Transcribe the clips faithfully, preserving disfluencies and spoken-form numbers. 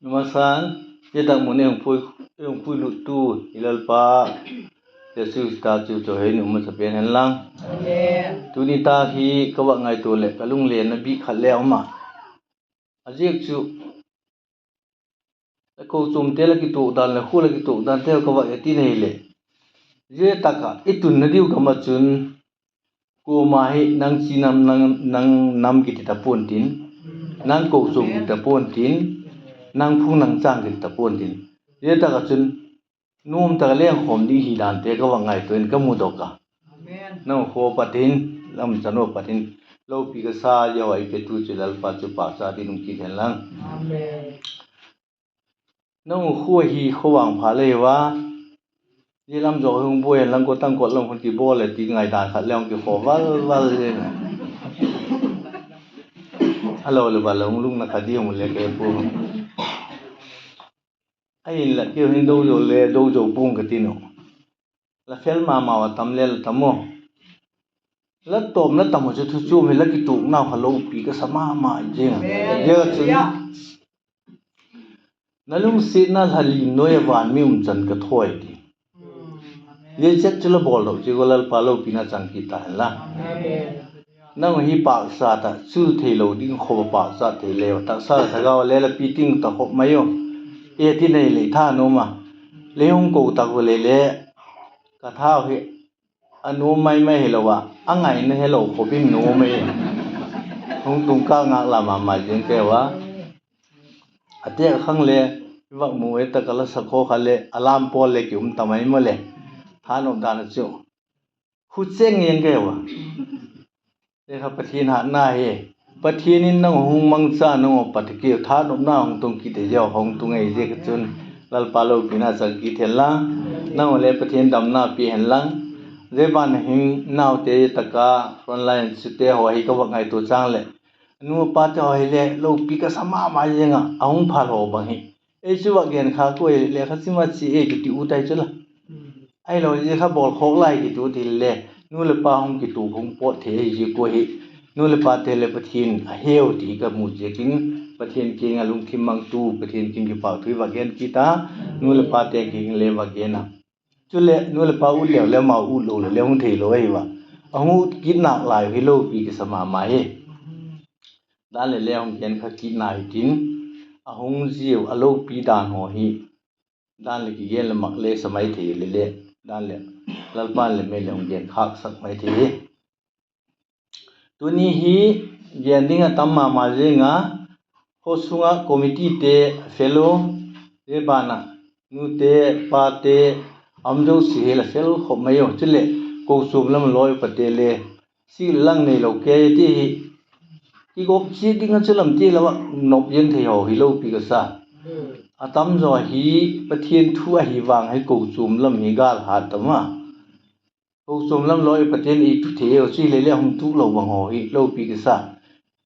Numa san, zia tak mun ei hung pui, ei hung puiluttu i Lalpa Jesu Khrista chu chawihoi in um masa pen hen lang. Tuni tak hi ka vak ngaitua leh ka lunglenna bik khat le um a. A ziak chu, la kochuamte la kituak dan leh khua la kituak dante ka vak et in ahileh, zia tak ah i tunna diu gam ah chun, kuama hi nang chi nam, nang, nang nam kiti ta pua'n tin, nang kochuam kiti ta pua'n tin, nang phung nang chang kiti ta pua'n tin, zia tak ah chun nuam tak a lengkhawm ding hi dante ka vak ngaitua in ka mudok a. Nang khua pat in, lam chan u pat in, lopi ka sa, zia haw i petu chu Lalpa chu pâkchat dingin um kit hen lang. Nang u khua hi khawvang pha lei ua, zia lam zaw hung buai hen lang, khua tang khua lam hung kibawl leh ti ngaidan khat le hung kikhawm val val zing a. A lo leh bal a hung lungna kha diam u le ka he pua. Ahinla kei hin do zo le do zo pua'ng ka ti'n uh. La fel ma ma ua tam le la tam u. La tawm la tam u chu thu chuam hi la kituaknau kha lopi ka sa ma ma zing a. Zia chun, na lungsiatna lha lim nuai ah van mi um chan ka thawi ti. Zia chet chu la bawldok ziak ua Lalpa lopina chang kit ta hen la. Nang hi pâkchat ah chul theilo ding khawp a pâkchat thei leu, taksa thagau le la piting ta khop mai u. E ti nei lei tha nuam a, lei hung ko tak u leh le, ka thau hi a nuam mai mai hilo a, a ngaina helo khop in nuam e. Hung tung kâl ngâk la ma ma zing keu a. A tek khang le, i vak mu e tak a la sakhaw kha leh a lam pawl le ki um ta mai maw le, thanop dan a chu khu cheng ing keu a. Zia kha Pathian hatna hi. Pathian in nang hung mangcha, nang u pat keu thanopna hung tung kit e, zia hung tung ei ziak a chun Lalpa lopina chang kit hen lang. Nang u le Pathian damna pia hen lang. Zia ban hin naute tak a frontline chute haw hi ka vak ngaitua chang leh, a nu a pate haw hile lopi ka sa ma ma zing a, a hung phal haw bang hi. Ei chu vak gen kha kuai le kha chima chi ei kiti u tai chu la. Ahilo zia kha bawlkhawk lai kiti u ti le, nu leh pa hung kituak hung pawt thei ahi ziak ua hi. Nu leh pate le Pathian a heu ti ka mu ziakin, Pathian kiang ah lungthim mangtu, Pathian kiang kipâk thu i vak gen kit a, nu leh pate kiang le vak gen a. Chuleh nu leh pa ut leu le amau ut lo le le hung theilo ahi ua. A hung ut kit nâk lai u hi lopi kisa ma ma hi. Dan leh le hung gen kha kit nai tin, a hung ziau a lopi dan haw hi dan leh kigen leh mak le sa mai thei le le, dan leh Lalpa'n le mei leh hung gen khâksak mai thei hi. Tuni hi gen ding a tam ma ma zing a, khaw sung ah committeete fellow, zia ban ah nute, pate, a um zosia hi la fel khop mai u. Chuleh kochuam lam a lawi upate le, si lang neilo kei ti hi, kigop chiat ding ah chu lam ti lo ah nop ziang thei haw hi lopi ka sa. A tam zaw hi Pathian thu ahi vang hi kochuam lam hi gâl hat ta ma. Kochuam lam lawi upate in ei tu thei u, chi le le hung tuk lo bang haw hi lopi ka sa.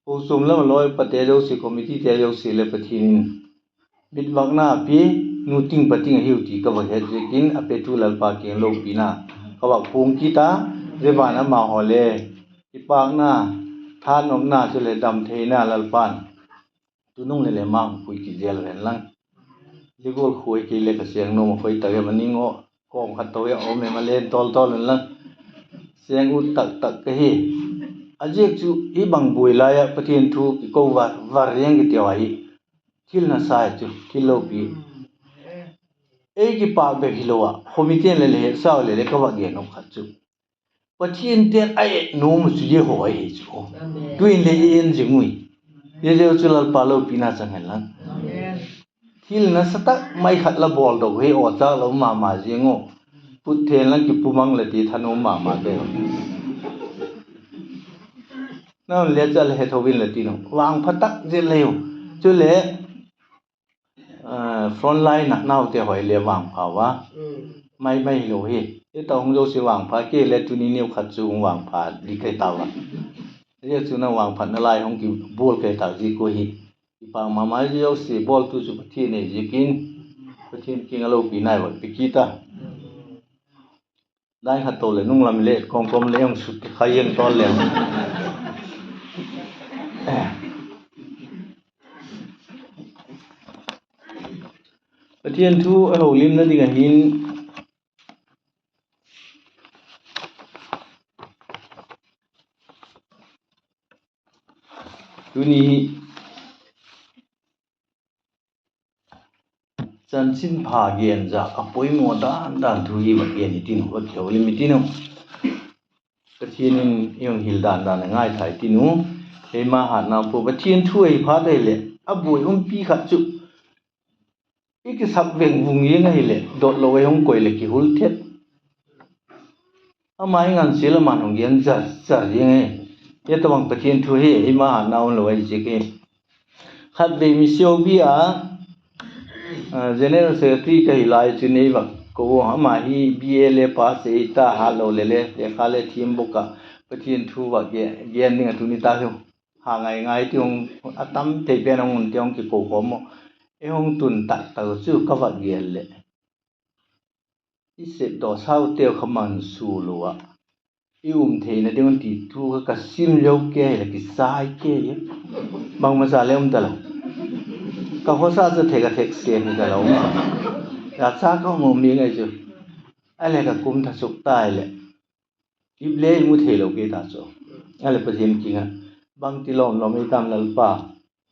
Kochuam lam a lawi upate zosia, committeete zosia le Pathian in mitvâkna a pia, nu ting pa ting ahiu ti ka vak het ziakin a petu Lalpa kiang lopina ka vak puang kit a, zia ban ah amau haw le kipâkna, thanopna chuleh damtheina Lalpa'n tunung le le mang pui kit zel hen lang. Zia gual khuai kei le ka seng nuam a khoi tak em a ning aw, kawm khat to e a um em a len tawl tawl hen lang. Seng ut tak tak ka hi. A ziak chu i bang buai lai ah Pathian thu kiko va, va reng kiti ahi. Thil nasa chu, thil lopi. Ei kipâk bek hilo ah, khawmite'n le le hetsau le le ka va gen nop khat chu, Pathian te'n a et nuam u chu zia haw ahi chu. Tu'in le i en zing ui. Zia zeu chu Lalpa lopina chang hen lang. Thil nasa tak mai khat la bawldok hi aw châk lo ma ma zing u. Put then lang kipu mang la ti thanuam ma ma kei. Nang le chal he tho in la ti nu. Vangpha tak zia lei u. Chuleh frontline ah naute haw le vangpha ua, mai mai hilo hi. Hi ta hung zosia vangpha kei le tuni neu khat chu hung vangpha di kai tau a. Zia chu nang vangphatna lai hung kibual kai tau ziak ua hi. Kipâk ma ma, zia zosia bawltu chu Pathian ahi ziakin, Pathian kiang ah lopina i va pe kit a. Dan khat to leh nung lam le kawm kawm le hung sut kha ziang tawl le. Pathian thu a holimna ding ahin, tuni chanchinpha gen zak a poimaw dan dan thu hi va gen i tin, va kiholim i tin u. Pathian in i hung hil dan dan a ngaithai tin u. Eima hatna pua Pathian thu ahi phat ahileh a buai umpi khat chu i kisak veng vung ziang ahileh dot lo ei hung koi leh kihul thet. Ama hi ngansia lam a hung gen zar zar ziang e. Zia tawhbang Pathian thu hi eima hatna um lo ahi ziak e. Khatvei Mission View a General Secretary ka hi lai chun ei va ko a, ama hi B A le pass ei ta, hatlo le le lekha le thiam bawk ah, Pathian thu va gen ding a tuni tak hi ha ngai ngai ti hung, a tam thei pen hung un ti hung kiko khawm u. Ei hung tun tak tak chu ka va gen leh i sepdaw sauteu kha man su lo ah i um theina ding un ti thu kha ka sim zo kei leh kisai kei. Bangmasa le um talo. Ka khawsa chu thek a thek seng hi talo. Ka cha ka um mi ngai chu. A le ka kum tha suk tai leh ip le i mu theilo kei ta chu. A leh Pathian kiang ah, bangti lawm lawm ei tam Lalpa,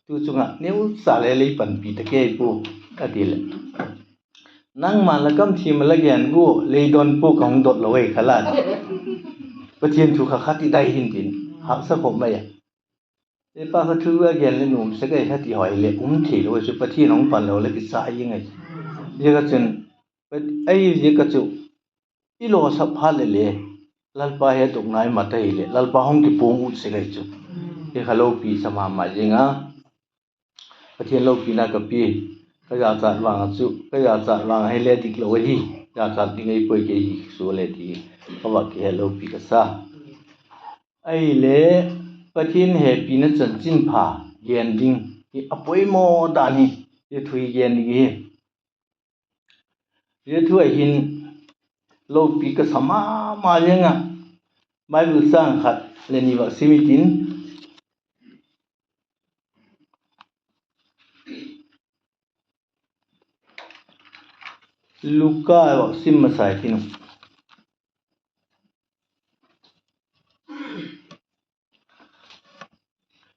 tu chung ah neucha le lei panpi ta kei pua, a ti leh, nangma'n la kam thiam a la gen gua lei don pua ka hung dot lo ei kha la. Pathian thu kha kha ti dai hin tin, haksa khawp mai a. Ei pa kha thu a gen leh nuam sek ei kha ti hoi leh um theilo chu Pathian hung pan lo leh kisai ngai. Ziak a chun, ahi ziak a chu i lawsa phat leh le Lalpa he dok nai mat ahileh Lalpa hung kipuang ut sek ei chu. Hi kha lopi sa ma ma zing a. Pathian lopina ka pia, ka jachat vang a chu, ka jachat vang a hile dik lo ahi, jachat ding ei puai kei hi sua le ti ka va kihe lopi ka sa. Ahile, Pathian hepina chanchinpha gen ding hi a poimaw dan hi, zia thu hi gen ding hi. Zia thu ah hin lopi ka sa ma ma ziang ah, Bible châng khat leh ni vak sim i tin. Luka vak sim masa i tin.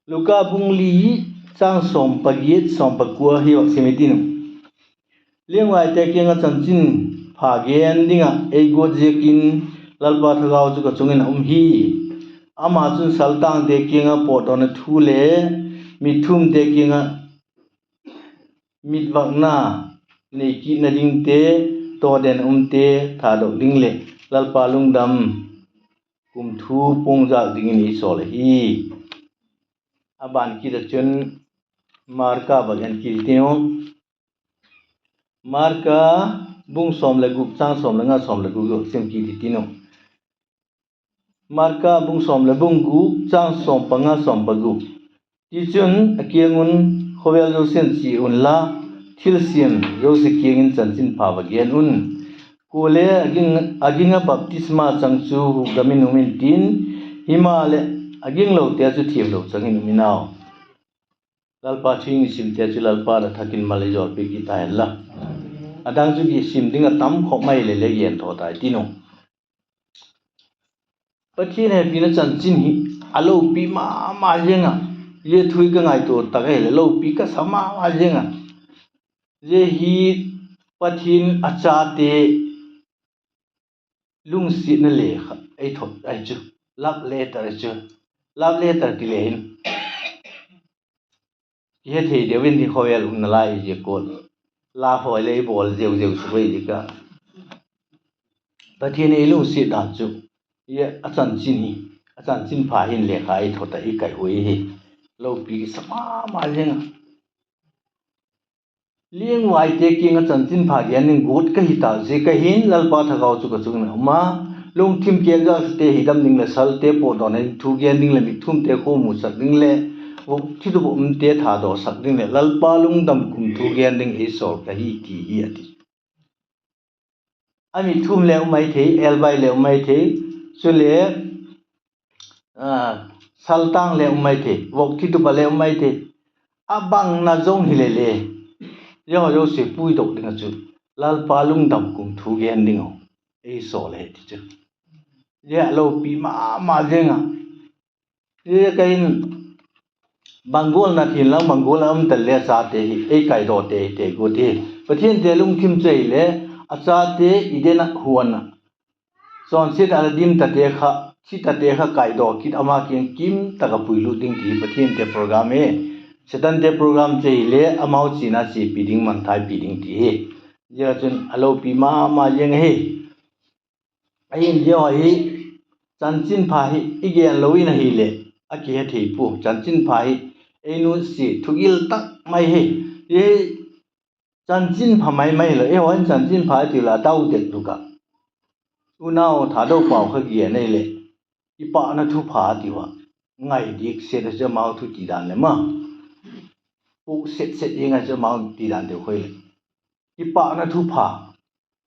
Luka bung li, châng sawm pagiat, sawm pakua hi vak sim i tin. Liangvaite kiang ah chanchinpha gen ding ah ei guat ziakin Lalpa thagau chu ka chung in a um hi. Ama chun saltângte kiang ah pawtdawna thu le mitthumte kiang ah mitvakna nei kitna dingte, tawden umte thadok ding leh Lalpa lungdam kum thu puangzak dingin ei sawl ahi. A ban kit ah chun Marka vak en kit i tin u. Marka bung sawm leh guk, châng sawm leh nga, sawm leh guk sim kit i tin u. Marka bung sawm leh bung guk, châng sawm panga, sawm paguk. Tichun a kiang un, khawvel zosia'n chia unla, thilsiam zosia kiang in chanchinpha va gen un. Kuale a ging, a ging ah baptisma chang chu hukdam in um intin, himaleh a ginglote chu thiamlo chang in um in au. Lalpa thu i simte chu Lalpa'n a thak in mal ei jawlpiak kit ta hen la. A dang chu i sim ding ah tam khawp mai leh le gen tho tai tin u. Pathian hepina chanchin hi a lopi ma ma ziang a, zia thu hi ka ngaitua tak ahileh lopi ka sa ma ma ziang a. Zia hi Pathian a chate lungsiatna lekha ei thot ahi chu, love letter chu, love letter ti le hin kihethei deu in, hi khawvel umna lai hi zia kual, la hawi le i bawl zeu zeu chu ei dik a. Pathian ei lungsiat dan chu, a chanchin hi, a chanchinpha hin lekha ei thot a i kaihuai hi, lopi kisa ma ma ziang a. Liangvaite kiang ah chanchinpha gen ding guat ka hi tâk ziak a hin Lalpa thagau chu ka chung in a um a, lungthim kêkzakte hidam ding leh salte pawtdawna thu gen ding leh mitthumte khua musak ding leh vok thitup ah umte thadawsak ding leh Lalpa lungdam kum thu gen ding ei sawl ka hi ti hi, a ti. A mitthum le um mai thei, elbai le um mai thei, chule saltâng le um mai thei, vok thitup ah le um mai thei, a bangna zong hile le zia haw zosia puidok ding ah chu Lalpa lungdam kum thu gen ding uh ei sawl ahi ti chu. Zia a lopi ma ma zing a. Zia ka in bang gual na thin lang bang gual a um ta le a chate hi ei kaidaw tei tei guat hi. Pathian te lungthim chu ahile a chate Eden ah huan ah chawnsiat a la dim tate kha, thi tate kha kaidaw kit ama kiang kim tak ah puilut ding ti hi Pathian te program hi. Setan te program chu ahile amau chiana chiapi ding, mangthai pi ding ti hi. Zia chun a lopi ma ma zing ahi. Ahin zia hi chanchinpha hi i gen lo in ahileh a kihe thei pua. Chanchinpha hi ei nutsia thugil tak mai hi. Zia chanchinpha mai mai lo, eihaw in chanchinpha i tiu la a dau det luk ah, unau Thadou pau kha gen ahileh, kipakna thupha tiu a, ngai dik set a chu amau thu ti dan le ma, puk set set ding a chu amau ti dan deu khoi leh, kipakna thupha.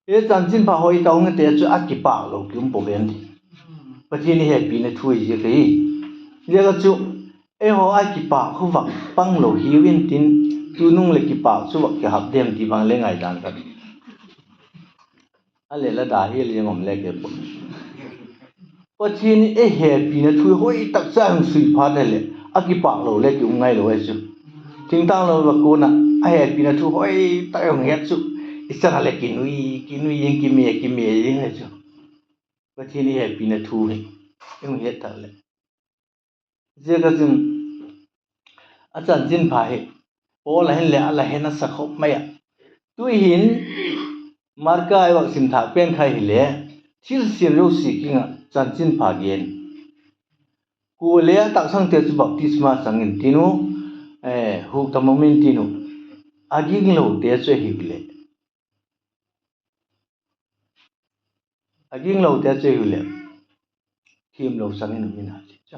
E, chanchinpha hoi ta hung ate chu a kipak lo ki um pua ven ti. Pathian i hepina thu hi ziak ahi. Ziak a chu eihaw a kipak khu vak pang lo hiu intin, tunung leh kipak chu vak kihap dem ti bang le ngaidan ka a le la da hial zing um le ke pua. Pathian i hepina thu hoi tak cha hung sui phat leh a kipak lo le ki um ngai lo ahi chu. Thingtâng lo va kuan ah a hepina thu hoi tak hung het chu, i chan a leh kinui kinui zing, kime kime zing ahi chu. Pathian i hepina thu hi i hung het tak leh. Ziak a chun a chanchinpha hi Paul a hin leh a la he nasa khop mai a. Tu'hin Marka i vak sim thâk pen kha hile, thilsiam zosia kiang ah chanchinpha gen. Kuale a taksangte chu baptisma chang intin u, hukdam um intin u, a ginglote chu ahiu leh, a ginglote chu ahiu leh, thiamlo chang in um in a ti chu.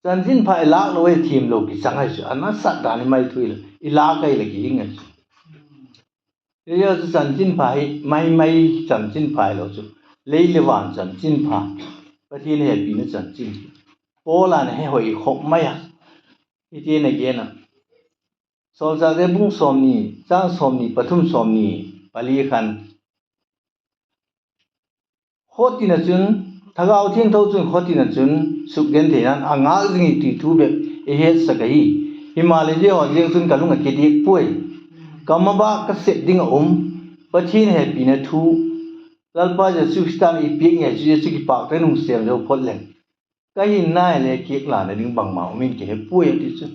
Chanchinpha i lâk lo ahi thiamlo kichang ahi chu, a nasat dan i mai thu i lâk ahi leh kiging ahi chu. Zia chu chanchinpha hi mai mai chanchinpha hilo chu, lei leh van chanchinpha, Pathian hepina chanchin, Paul a na he hoi khop mai a. Hiti'n a gen a, Sawlchâkte bung sawmni, châng sawmni pathum, sawmni pali khan, khawtin a chun, Thagau Thiangtho chun khawtin a chun sukgentheina'n a ngâk zing hi ti thu bep ei hetsak ahi. Himaleh zia haw ziak chun ka lung a kidiak puai. Ka mabâk ka sep ding ah um, Pathian hepina thu, Lalpa Jesu Khrista'n i piak ngei chu, zia chu kipâk tak in hung sêm zo phot leng, ka hinna hile kiak lana ding bangma um in kihe puai a ti chu.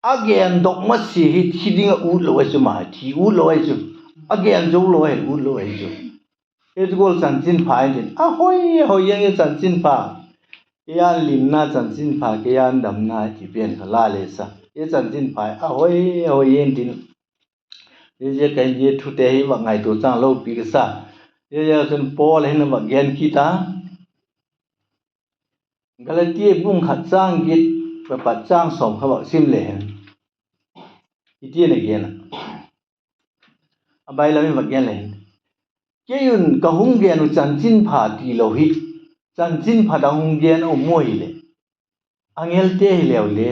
A gendok masia hi thi ding ah ut lo ahi chu, ma thi ut lo ahi chu. A gen zo lo ahi, ut lo ahi chu. Hi ti gual chanchinpha intin a hoi, hoi ziang e chanchinpha. Kei a limna chanchinpha, kei a damna ti pen kha la le sa, e chanchinpha a hoi, hoi intin. Zia ka in zia thute hi vak ngaitua chang lopi ka sa. Zia chun Paul hin a vak gen kit a, Galati bung khat châng giat, a pat châng sawm kha vak sim le hen, hiti'n a gen a, a bailam in vak gen le hen, kei un ka hung gen uh chanchinpha tilo hi, chanchinpha dang hung gen a um u hileh, angelte hileu le,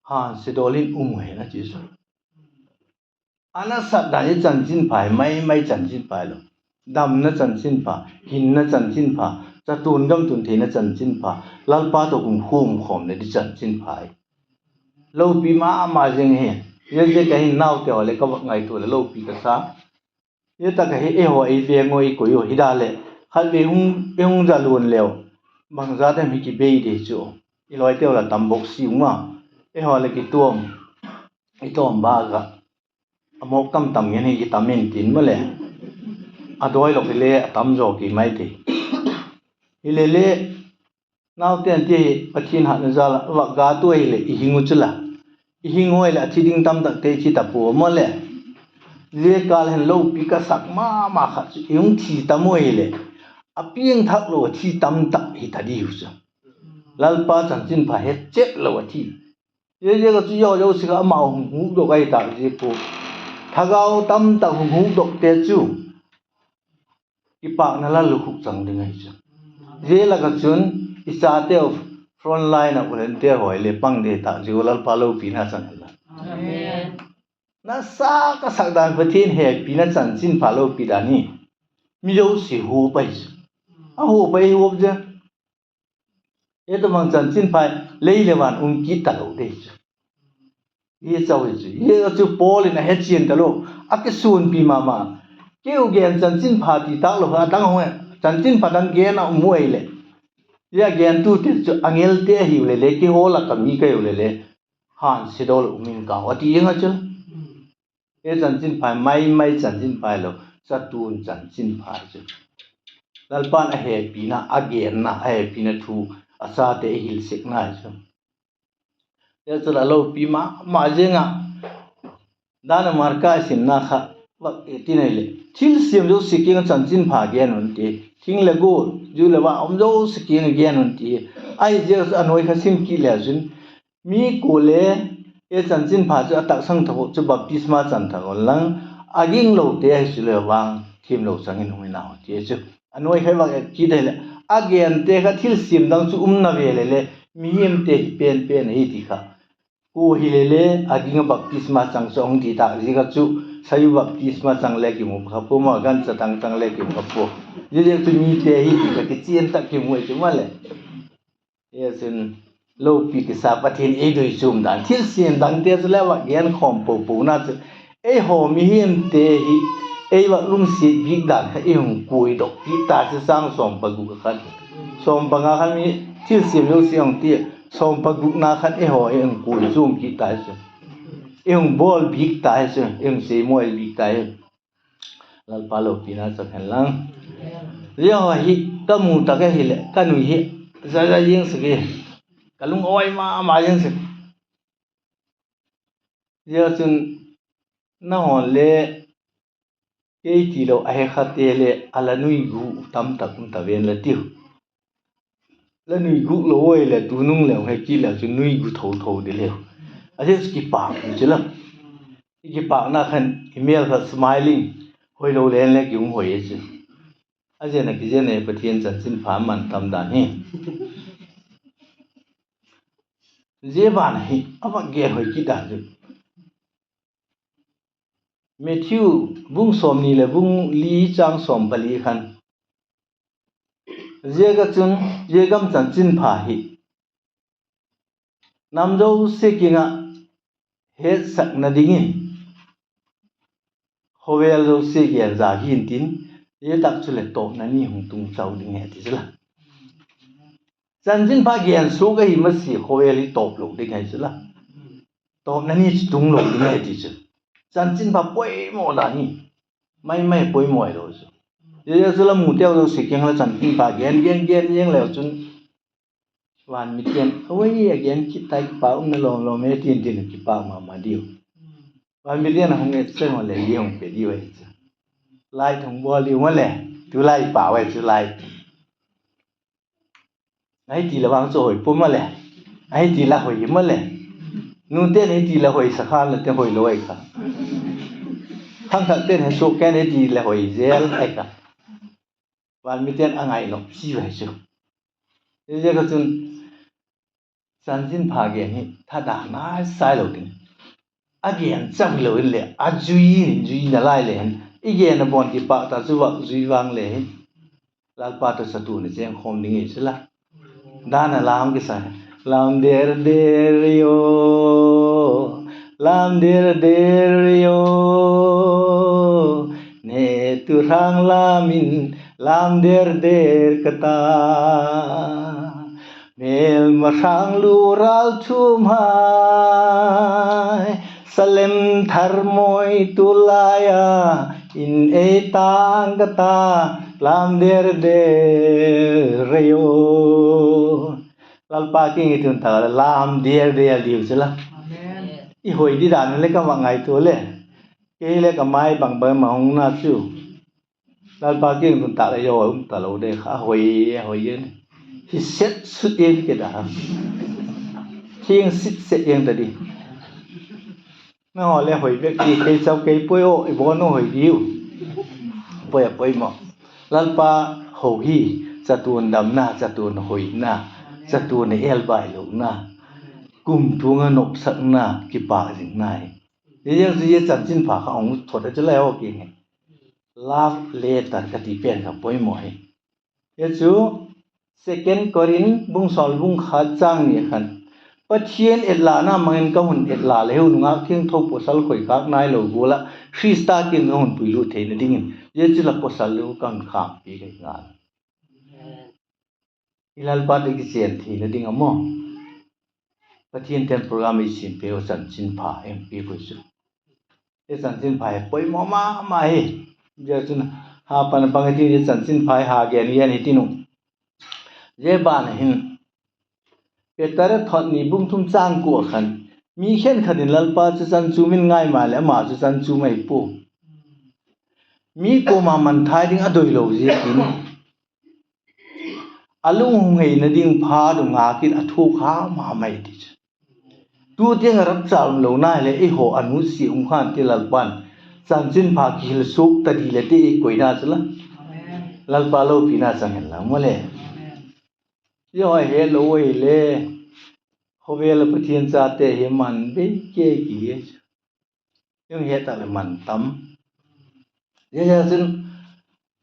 hânsia dawl in um hen a ti chu. A nasat dan i chanchinpha hi mai mai chanchinpha hilo, damna chanchinpha, hinna chanchinpha, chatuan gamtuan theina chanchinpha, Lalpa tawh kumkhua um khawm le di chanchinpha hi lopi ma ma zing hi. Zia ziak a hin naute haw leh ka vak ngaitua leh lopi ka sa. Zia tak a hi eihaw ei veng u, ei koi u hi da leh, khatvei i hung zaluan leu, bangzat em hi kibei di chu, i lawiteu la tam bawk si u ma. Eihaw leh kituam, i tawm bâk ah, a mawk tam tam ngen hi kitam intin maleh, a dawi lawk hile a tam zaw kei mai thei. Hile le, naute'n ti hi Pathian hatna jal ah vak ga tua hileh i hing u chu la, i hing u hileh a thi ding tamtakte i thi ta pua maleh, zia kâl hin lopi ka sak ma ma khat chu i hung thi tam u hileh, a piangthak lo a thi tamtak hi ta diu chu. Lalpa chanchinpha het chet lo a thi. Zia ziak a chu zia zosia kha amau hung hukdok ahi tak ziak u, thagau tamtak hung hukdokte chu kipakna lal lukhuk chang ding ahi chu. Zia lak ah chun i chateu front line ah volunteer haw le pang ding tak ziak u Lalpa lopina chang hen la. Nasa ka sak dan Pathian hepina chanchinpha lopi dan hi mi zosia huap ahi chu. A huap ahi huap zia. Ei tawhbang chanchinpha lei leh van um kit talo dei chu. Hi chau hi chu, hi chu Paul in a hechian talo, a kisuanpi ma ma. Keu gen chanchinpha ti tâk lo a dang hung, chanchinpha dang gen a um uai leh, zia gentute chu angelte ahiu leh le, keihaw lak a mi ka hiu leh le, hânsia dawl um ing ka a ti ing a chu. Ei chanchinpha mai mai chanchinpha hilo, chatu'n chanchinpha chu. Lalpa'n a hepina, a genna, a hepina thu, a chate a hilsiakna chu. Zia chu la lopi ma ma zing a. Dan a Marka simna kha vak et inle, thilsiam zosia kiang ah chanchinpha gen un ti, thing leh gul, zu leh va um zosia kiang ah gen un ti. Ahiziak a nuai kha sim kit leu chun, mi kuale ei chanchinpha chu a taksang tha chu baptisma chan tha un lang, a ginglote ahi chu leh vang thiamlo chang in hung in a ti chu. A nuai kha vak et kit ahileh, a gente kha thilsiam dang chu um na ve leh le, mihingte hi pen pen ahi ti kha. Kua hileh le a ging ah baptisma chang chu hung ti tâk ziak a chu, sayu baptisma chang le kimu kha pua maw, gancha dang chang le kimu kha pua. Ziaziak chu mite hi ti kha kichian tak kimu ahi chu maleh. Zia chun lopi kisa Pathian ei doi chuam dan, thilsiam dangte chu le vak gen khawm po po na chu, eihaw mihingte hi ei vak lungsiat bik dan kha ei hung kuaidok kit ta chu, chang sawm paguk khan, sawm panga khan mi thilsiam zosia hung ti, sawm pagukna khan eihaw ei hung kuai chuam kit ta chu, ei hung bawl bik ta chu, ei hung seimawi bik ta hi. Lalpa lopina chang hen lang. Zia haw hi ka mu tak ahileh ka nui hi za za ziang sek e, ka lung awi ma ma ziang sek. Zia chun nanghaw le kei tilo a he khate le a la nui gu tam tak um ta ven la tiu. La nui guk lo ui leh tunung leu he kit leu chu nui gu tho tho di leu. A zia chu kipâk hi chu la. I kipâkna khan i mêl kha smiling, hoilo len le ki um hoi e chu. A zia na kizen e Pathian chanchinpha man tam dan hi. Zia ban hi a vak gen hoi kit dan chu, Matthew bung sawmni leh bung li chang sawm pali khan, ziak a chun zia gam chanchinpha hi nam zosia kiang ah hetsakna dingin khawvel zosia gen za hi'ntin, zia tak chuleh tawpna ni hung tung chau ding ahi ti chu la. Chanchinpha gen suak ahi masia khawvel hi tawp lo ding ahi chu la. Tawpna ni chu tung lo ding ahi ti chu. Chanchinpha poimaw dan hi, mai mai poimaw lo chu. Zia chu la muteu zosia kiang la chanchinpha gen gen gen ziang leu chun, van mite'n, oi, a gen kit tai, kipâk umna lawm lawm e, tin tin kipâk ma ma diu. Van mite'n a hung et seng u leh li hung pe diu ahi chu. Light hung bawl diu maleh, tulai pau ahi chu light. Ahi ti la vang chu hoi pua maleh, ahi ti la hoi hi maleh. Nute'n ahi ti la hoi sa khan la te hoilo ahi kha. Khangthakte'n he suak ken ahi ti la hoi zel ahi kha. Van mite'n a ngainop chiu ahi chu. Ziaziak a chun chanchinpha gen hi thadah nai sai lo ding. A gen cham lo inleh a zui in, zui nalai le hin, i gen a bawn kipâk ta chu vak zui vang le hin, Lalpa tawh chatu'n a chêng khawm ding hi chu la. Dan a lam kisa, lam der der yo, lam der der yo, ne tu hrang lam in lam der der ka ta, mêlma hrang lu râlthuam hai, salem thar mawi tu lai a, in ei tâng ka ta, lam der der yo. Lalpa kiang i tun tak leh lam der der diu chu la. I hoi di dan le ka vak ngaitua le, kei le ka mai bang bang ma hung na chu. Lalpa kiang tun tak leh zo um talo de kha, a hoi, a hoi e. Hi set sut e kei da. Thiang sit set eng ta di. Nanghaw le hoi bek di, kei chau kei poi aw, i bawn u hoi diu. Poi a poi maw. Lalpa ho hi, chatu'n damna, chatu'n hoina, chatu'n a elbai lona, kumtuang a nopsakna, kipâk zingna hi. Zia chu zia chanchinpha kha hung thot a chu la he aw ki nge. Love letter ka ti pen kha poimaw hi. Zia chu Second Korinth bung sawm bung khat châng ni khan, Pathian etlâkna mang in ka hun etla le hiu, nungâk thiangtho pawsal khoikhâk nailo gual ah Khrista kiang ka hun puilut theina dingin, zia chu la pawsal le ka hun khâmpi ka hi ngal. I Lalpa tawh kichên theina ding a maw, Pathian ten program i siam piak uh chanchinpha i piak uh chu, i chanchinpha hi poimaw ma ma hi. Zia chun, ha pan pang i ti, i chanchinpha hi ha gen gen hi tin uh. Zia ban hin Peter thot ni bung thum châng kua khan, mi khenkhat in Lalpa chu chan chuam in ngai maleh ama chu chan chuam ahi pua. Mi kuama mangthai ding a doilo ziakin, a lung hung heina ding phat u ngâk in a thuak ha ma mai ti chu. Tu tiang a rapture um lo nai leh eihaw a nusia um khan ti Lalpa'n, chanchinpha kihil suak ta di le ti i koina chu la, Lalpa lopina chang hen la maw le. Zia haw het lo ahile, khawvel ah Pathian chate hi man bei kei ki hi chu. Hung het tak leh man tam. Zia chun,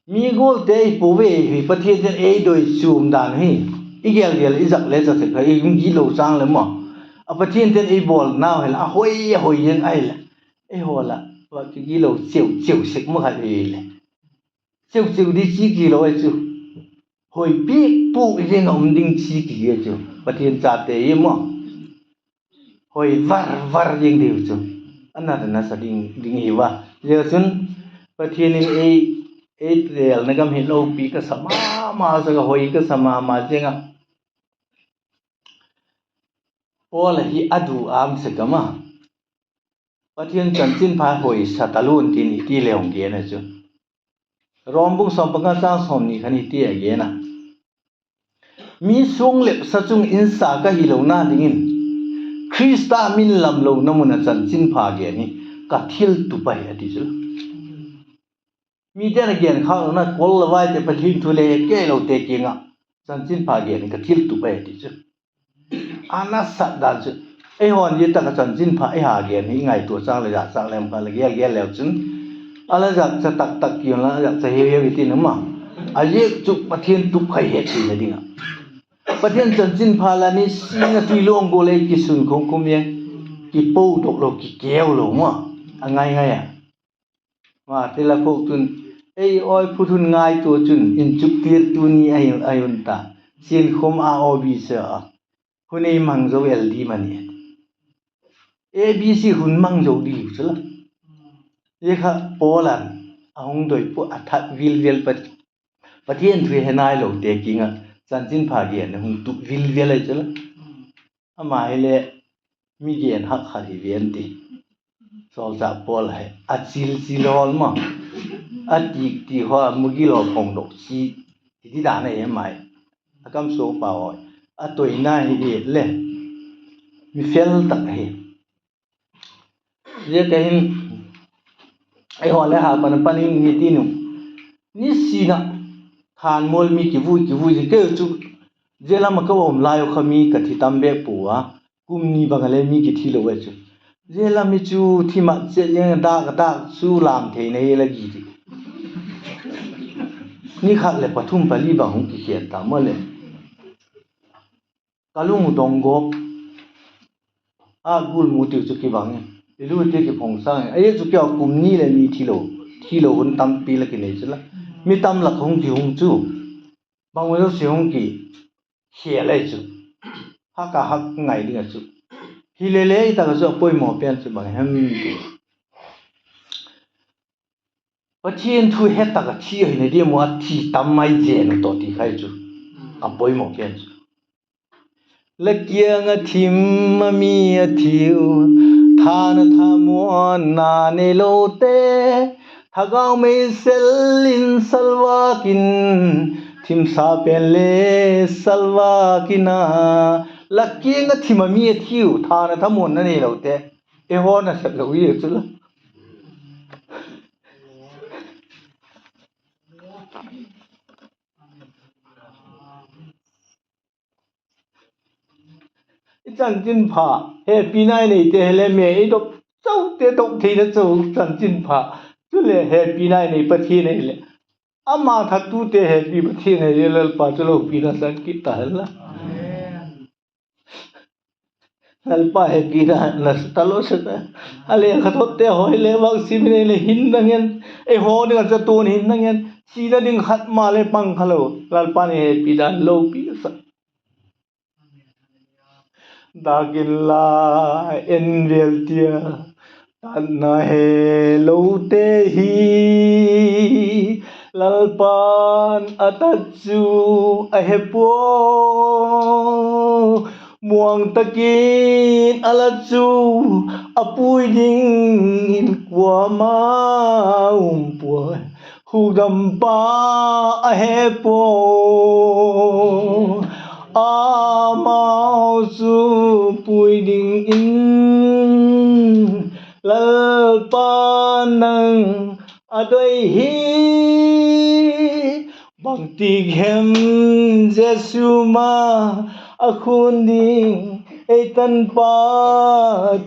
mi gualte i pua ve hi, Pathian ten ei doi chuam dan hi. I gel gel i zak le cha sek kha i hung gitlo châng le maw, a Pathian ten ei bawlnau hel a hoi a hoi zing ahileh, eihaw la, va kigilo cheu cheu sek ma khat hile, cheu cheu di chi kilo ahi chu. Hoi piak pua i zing a um ding chi ki hi chu, Pathian chate hi maw, hoi var var ding diu chu, a nasa nasa ding ding hi va. Zia chun Pathian in ei, ei lelna gam hi lopi ka sa ma ma, sa ka hoi ka sa ma ma ziang a. Paul a hi a du am sek am a, Pathian chanchinpha hoi sa talun tin i ti le hung gen a chu. Rom bung sawm panga châng sawmni khan i ti a gen a, mi suang leh sa chung insa ka hilona dingin, Khrista min lamlona mun ah chanchinpha gen hi ka thiltup ahi a ti chu. Mite'n a gen khâk lona kol la vaite, Pathian thu le he kei lote kiang ah chanchinpha gen hi ka thiltup ahi a ti chu. A nasat dan chu, eihaw'n zia tak ah chanchinpha i ha gen hi i ngaitua châng leh zak châng lem kha la gel gel leu chun, a la zakcha tak tak kiun la, a zakcha hiau hiau i tin um a, a ziak chu Pathian tup kha i het theina ding ah. Pathian chanchinpha la ni sing a tui luang gual ei kisun khum khum e, kipo dok lo, kikeu lo maw, a ngai ngai a. Ma ti la khuk chun, ei awi phut hun ngaitua chun inchuktirtu ni ahi, ahi un ta, siankhum a aw bi se a, hun ei mang zo el di mani. A B C hun mang zo di chu la. Zia kha Paul in a hung doi pua, a that vil vil, Pathian thu he nailote kiang ah chanchinpha gen a hung tup vil vil ahi chu la. Ama hile mi gen hak khat hi ven ti. Sawlchâk Paul hi a chil chil hawl maw, a tik tik hawl, mugil hawl, phongdok chi, ti ti dan ahi ama hi. A kam suak pau a, a toina hi et le, mi fel tak ahi. Zia ka hin, eihaw le ha pan pan in ni ti nu, nisin a khanmual mi kivui kivui zing keu chu, zia lam ah ka um lai u kha mi ka thi tam bek pua, kum ni bang a le mi kithi lo e chu. Zia lam hi chu thi mat chiat ziang, dâk dâk chu lam theina hi la gi ti. Ni khat leh pathum pali bang hung kikhen ta maw le. Ka lung u dong gawp a, gul mu tiu chu kibang e, i lu ti kiphong sâng e. Ahi chu keu kum ni leh ni thilo, thilo hun tampi la kinei chu la, mi tam lak hung kihung chu, bangma zosia hung kikhel ahi chu, hak a hak ngai ding ah chu. Hile le i tak ah chu a poimaw pen chu bang hem ti, Pathian thu he tak ah thi ahina diam u, a thi tam mai zen u tawh ti khai chu, a poimaw pen chu. La kiang ah thim a mi a thiu, thana thamuanna neilote, thagau mei sel in salvâk in, thimsa pen le salvâk in a. La kiang ah thim a mi a thiu, thana thamuanna neilote, eihaw nasep lo i chu la. I chanchinpha hepina i neite hile me i dop Zote dok theina chu chanchinpha, chuleh hepina i nei Pathian ahileh, ama thattute hepi Pathian ahileh Lalpa chu lopina chang kit ta hen la. Lalpa hepina nasa talo sek a. A lekhathotte haw hi le vak sim in ei le hinna ngen, eihaw ding ah chatuan hinna ngen, sina ding khat ma le pang kha lo. Lalpa'n ei hepi dan lopi ka sa. Dak inla, en vêl tia, tatna helote hi Lalpa'n a tat chu a he pua. Muang tak in a la chu a pui dingin kuama um pua. Hukdampa a he pua, amau chu pui dingin Lalpa nang a doi hi. Bangtik hem Jesu ma a khun ding ei tanpa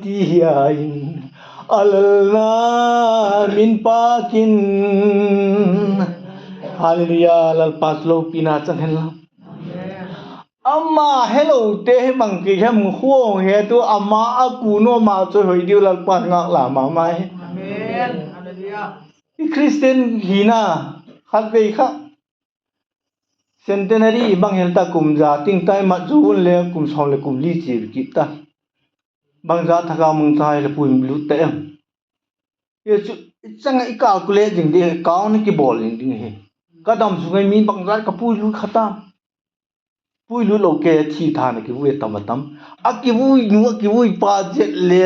ti hia in, a lalna min pâk in. Hallelujah, Lalpa chu lopina chang hen la. Ama helote hi bangtik hem khuang he tu ama a ku nuam a chu hoi diu Lalpa'n ngâk la ma ma hi. I Christian hina khatvei kha centenary bang hel ta kum za ting tai mat zu un le kum sawm leh kum li chia kit ta. Bangza thagau mangthai le puilut ta em? Hi chu i chang a i calculate ding di, count a kibawl ding ding hi. Ka dam sung a mi bangza ka puilut kha ta. Puilut lo kei a thi than a kivui a tam a tam. A kivui nu a kivui pa zet le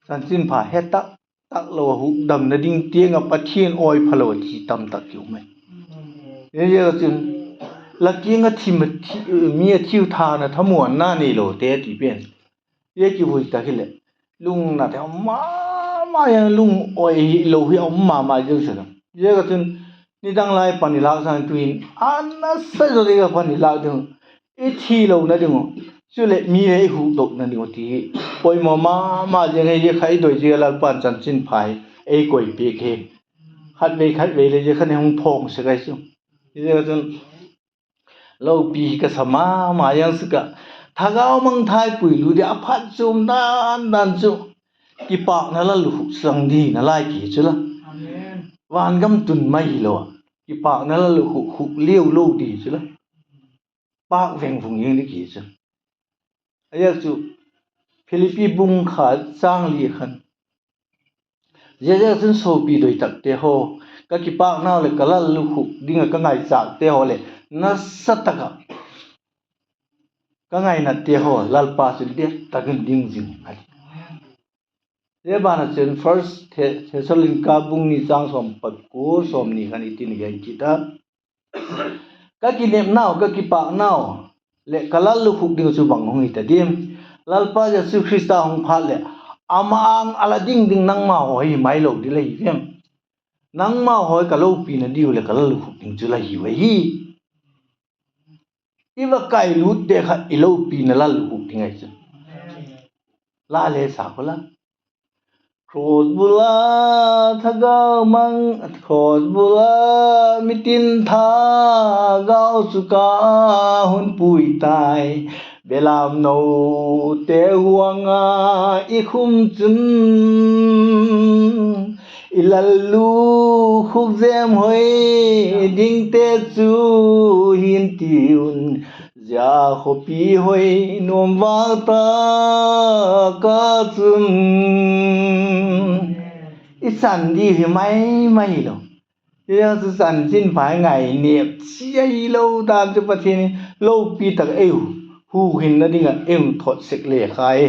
chanchinpha he tak tak lo a hukdamna ding tiang ah Pathian awi phalo a thi tam tak ki um e. Ziaziak a chun la kiang a thi, mi a thiu than a thamuanna neilote ti pen, zia kivui tak hileh lungnat a um ma ma, lung awi hilo hi a um ma ma ziang sek a. Ziaziak a chun nidang lai pan i lâk sâng tu'hin a nasa zaw ding a pan i lâk ding uh, i thilona ding uh, chuleh mi le i hukdokna ding uh ti hi poimaw ma ma ziang hi. Zia kha i doi zia Lalpa'n chanchinpha hi ei koi piak hi. Khatvei khatvei le zia kha ni hung phawng sek ahi chu. Zia chun lopi hi ka sa ma ma ziang sek a. Thagau mangthai puilut di a phat chuam dan dan chu kipâkna lallukhuk chang ding nalai ki chu la. Vangam tun mai hilo a, kipâkna lallukhuk khuk liau lo di chu la. Pâk veng vung ing di ki chu. A ziak chu Philippi bung kha châng li khan, ziaziak chun suapi doi takte haw, ka kipâknau leh ka lallukhuk ding ah ka ngaichâkte haw leh nasa tak ah ka ngainatte haw Lalpa chu lian tak in ding zing a ti. Zia ban ah chun First The-, Thessalonica bung ni châng sawm pakua, sawmni khan hitin a gen kit a: Ka kinepnau, ka kipâknau leh ka lallukhuk ding chu bang hung hi ta diam? Lalpa Jesu Khrista hung phat leh a ma-âng a la ding ding nangma haw hi mailo ding la hi em? Nangma haw hi ka lopina diu leh ka lallukhuk ding chu la hiu ahi. I va kailutte kha i lopina lallukhuk ding ahi chu. La le sa khu la. Cross bul a thagau mang, cross bul a mitin thagau chu ka hun pui tai. Belam note huang a i khum chun, i lallukhuk zem hoi dingte chu hin ti un, zia khawpi hoi nuam vâk tak a chun i chan di hi mai mai lo. Zia chu chanchinpha ngainêp chi ahilo dan chu Pathian in lopi tak ei hu, huhinna ding ah ei hun thot sek le kha e.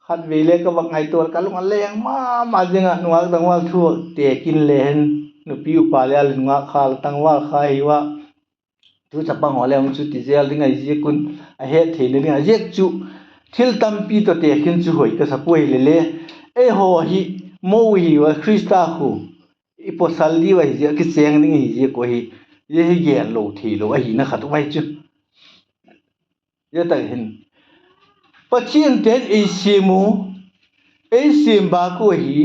Khatvei le ka va ngaitua ka lung a leng ma ma ziang ah, nungak tangval thu têk in le hen, nupi upa le a le nungak kha la tangval kha hi ua, thu chapang haw le hung chuti zel ding ahi ziak un, a hettheina ding a ziak chu thil tampi tawh têk in chu hoi ka sa puai le le. Eihaw hi mo hi ua, Khrista khu i pawsal diu ahi ziak, kichêng ding ahi ziak uh ahi. Zia hi gen lo theilo ahina khat uh ahi chu. Zia tak hin Pathian ten ei siam u, Ei siam bâk ua hi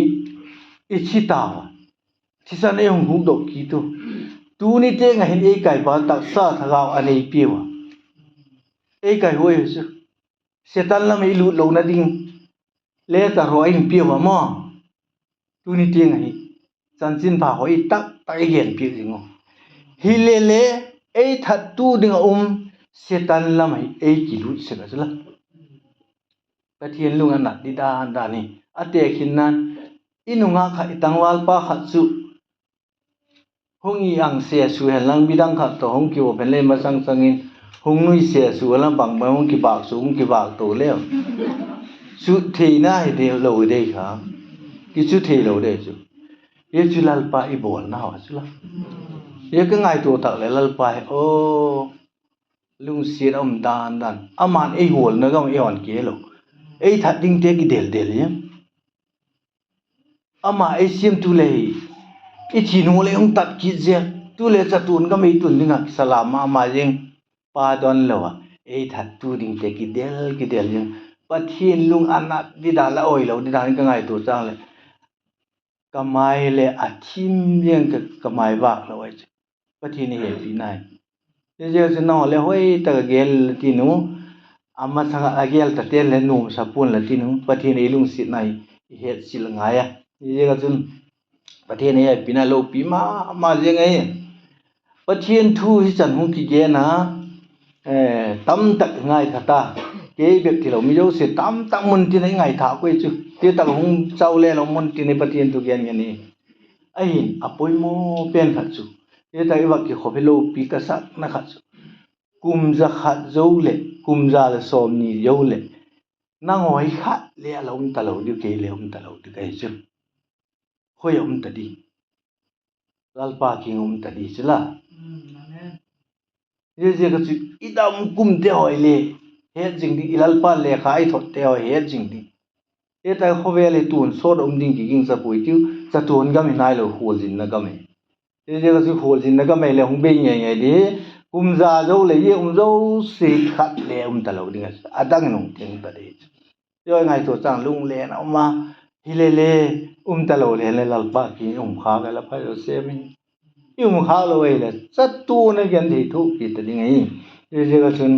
i thi tau a, thisan ei hung hukdok kit u. Tuni tiang ah hin ei kaipa taksa thagau a nei piau a, ei kaihuai chu Setan lam ah i lût lona ding le taraw a in piau a maw. Tuni tiang ahi, chanchinpha hawi tak tak i genpiak ding u. Hile le, ei thattu ding ah um Setan lam ahi ei kilût sek a chu la, Pathian lung a nat di dan dan hi a tekhinna'n, i nungak khat, i tangvalpa khat chu hung i ang sesu hen lang, midang khat tawh hung kiuap hen le, masang sangin hung nui sesu a la, bang bang hung kibâk su, hung kibâk to leu, chu theina hi de lo dei kha, kichu thei lo dei chu. Hi chu Lalpa i bawlnau a chu la, hi ka ngaitua tak leh Lalpa hi aw, lungsiat a um dan dan, ama'n ei hualna gam ei hawn kei lo, ei that dingte kidel del i ama ei siamtu le hi, i thi nung leh hung tat kit zia, tu le chatuan gam ei tun ding ah kisa la ma ma zing, pa don lo a, ei thattu dingte kidel kidel zing, Pathian lung a nat di dan la, awi lo di dan ka ngaitua chang leh, ka mai leh a thim ziang, ka mai vâk lo ai chu. Pathian i hepina hi. Zia chu nang le hoi tak a gel la tin u, a masang ah a gel tate'n le nuamsa pua'n la tin u, Pathian ei lungsiatna hi i hetsil ngai a. Zia chun Pathian i hepina lopi ma ma ziang ahi. Pathian thu hi chan hung kigen a, tamtak ngaitha ta. Kei bep ti lo, mi zosia tamtak mun tin a i ngaithâk ui chu, ti tak hung chau le lo mun tin i Pathian thu gen ngen i. Ahin a poimaw pen khat chu, ti tak i vak kikhop hi lopi ka sakna khat chu, kum za khat zo leh, kum za leh sawmni zo leh, nang hawi khat le a la um talo diu, kei le um talo diu ka hi chu. Hoi a um ta di? Lalpa kiang um ta di chu la. Ziaziak a chu i dam kumte hawi le het zing ding, i Lalpa lekha i thotte hawi het zing ding. Hi tak khawvel hi tuan sawt a um ding kigingcha puai tiu, chatuan gam hi nailo, khualzinna gam hi. Ziaziak a chu khualzinna gam hile hung bei ngei ngei di, kum za zo leh zia um zosia khat le um talo ding a, a dang in hung teng ta di chu. Zia ngaitua chang lunglen a um a, hile le um talo le le Lalpa kiang i um khâk a la phai lo sem in. I um khâk lo ahile chatuan a gen thei thuk kit ta ding ahi. Ziaziak a chun,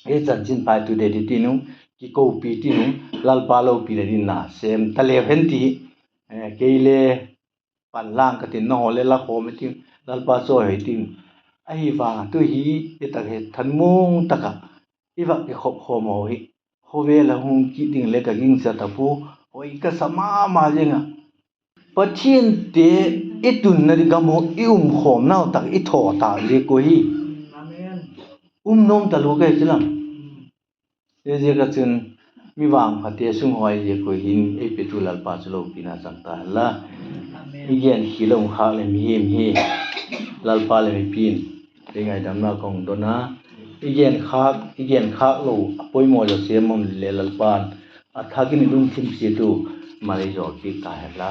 i chanchinpha tu de di tin u, kikopi tin u, Lalpa lopi le ding na sem ta leu hen ti, kei le panlang ka tin, nanghaw le la khawm i tin, Lalpa chawi hoi tin. Ahi vang a tu hi, i tak hi thanmuang tak ah i vak kikhop khawm haw hi, khawvel a hung kit ding le ka gingcha ta pua, hoi ka sa ma ma zing ah. Pathiante i tunna di gam u i um khawmnau tak i thaw tâk ziak u hi. Um nuam talo ka hi chu lam. Ziaziak a chun, mi vangphate sung haw ziak u hin ei petu Lalpa chu lopina chang ta hen la. I gen khial a um khâk leh mihem hi, Lalpa leh mipi'n ei ngaidamna ka hung don a, i gen khâk, i gen khâk lo a poimaw zaw sem um le Lalpa'n a thak in i lungthim chiat u mal ei zawlpiak ta hen la.